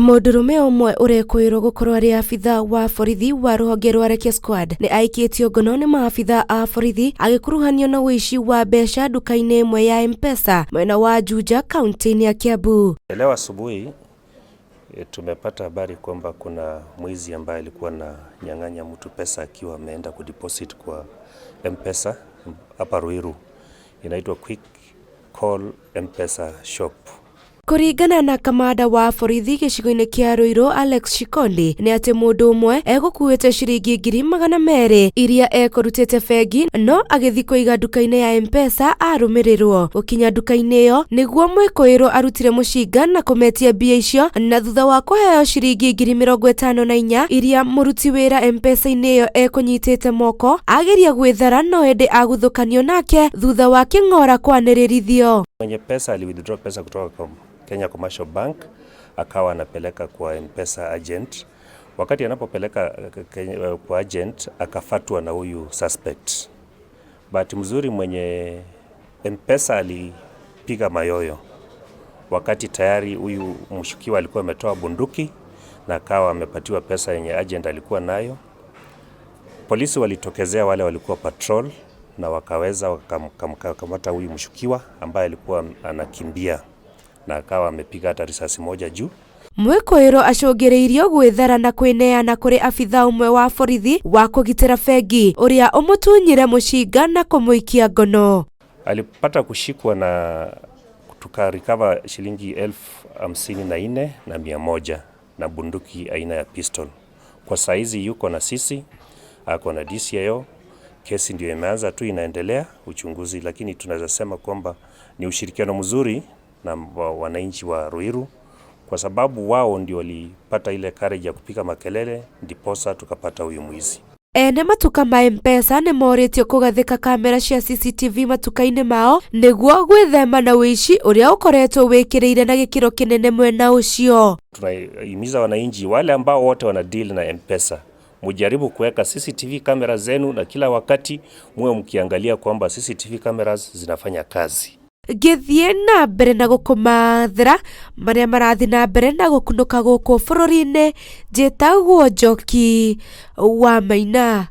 Mũndũrũme ũmwe ũrekũĩrwo gũkorwo arĩ abitha wa borithi wa rũhonge rwa Rekia Squad nĩ aikĩtio ngono nĩ maabitha a borithi agĩkuruhanio na ũici wa mbeca nduka-inĩ ĩmwe ya M-Pesa mwena wa Juja kaunti-inĩ ya Kiambu. Leo asubuhi tumepata habari kwamba kuna mwizi ambaye alikuwa ananyang'anya mtu pesa akiwa ameenda kudeposit kwa M-Pesa hapa Ruiru, inaitwa Quick Call M-Pesa Shop. Kũringana na kamanda wa borithi gĩcigo-inĩ kĩa Ruiru Alex Shikondi nĩ atĩ mũndũ ũmwe egũkuĩte ciringi 200,000 iria ekũrutĩte bengi no agĩthiĩ kũiga nduka-inĩ ya M-Pesa arũmĩrĩrwo. Gũkinya nduka-inĩ ĩyo nĩguo mwĩkũĩrwo arutire mũcinga na kũmetia mbia icio na thutha wa kũheo ciringi 54,000 iria mũruti wĩra M-Pesa-inĩ ĩyo ekũnyitĩte moko ageria gwĩthara no ĩndĩ aguthũkanio nake thutha wa kĩng'ora kwanĩrĩrithio. Mwenye pesa ali withdraw pesa kutoka kwa Kenya Commercial Bank akawa anapeleka kwa M-Pesa agent. Wakati anapopeleka kwa agent akafatwa na huyu suspect. Bahati mzuri mwenye M-Pesa alipiga mayoyo wakati tayari huyu mshukiwa alikuwa ametoa bunduki na akawa amepatiwa pesa yenye agent alikuwa nayo. Polisi walitokezea wale walikuwa patrol na wakaweza wakamkamata huyu mshukiwa ambaye alikuwa anakimbia na akawa amepiga hata risasi moja juu. Mwĩkũĩrwo acũngĩrĩirio gwĩthara na kwĩneana kũrĩ abitha ũmwe wa borithi wa kũgitĩra bengi ũrĩa ũmũtunyire mũcinga na kũmũikia ngono. Alipata kushikwa na tukarecover shilingi 54,100 na bunduki aina ya pistol. Kwa saizi yuko na sisi, ako na DCIO. Kesi ndio imeanza tu, inaendelea uchunguzi, lakini tunaweza sema kwamba ni ushirikiano mzuri na wananchi wa Ruiru kwa sababu wao ndio walipata ile courage ya kupiga makelele, ndiposa tukapata huyu mwizi. Ene matuka ma M-Pesa nĩ morĩtio kũgathĩka kamera cia CCTV matuka-inĩ mao nĩguo gwĩthema na ũici ũrĩa ũkoretwo wĩkĩrĩire na gĩkĩro kĩnene mwena ũcio. Tunahimiza wananchi wale ambao wote wana deal na M-Pesa mujaribu kuweka CCTV kamera zenu, na kila wakati muwe mkiangalia kwamba CCTV cameras zinafanya kazi. Ngĩthiĩ na mbere na gũkũmathĩra marĩa marathiĩ na mbere na gũkunũka gũkũ bũrũri-inĩ, njĩtagwo Njoki wa Maina.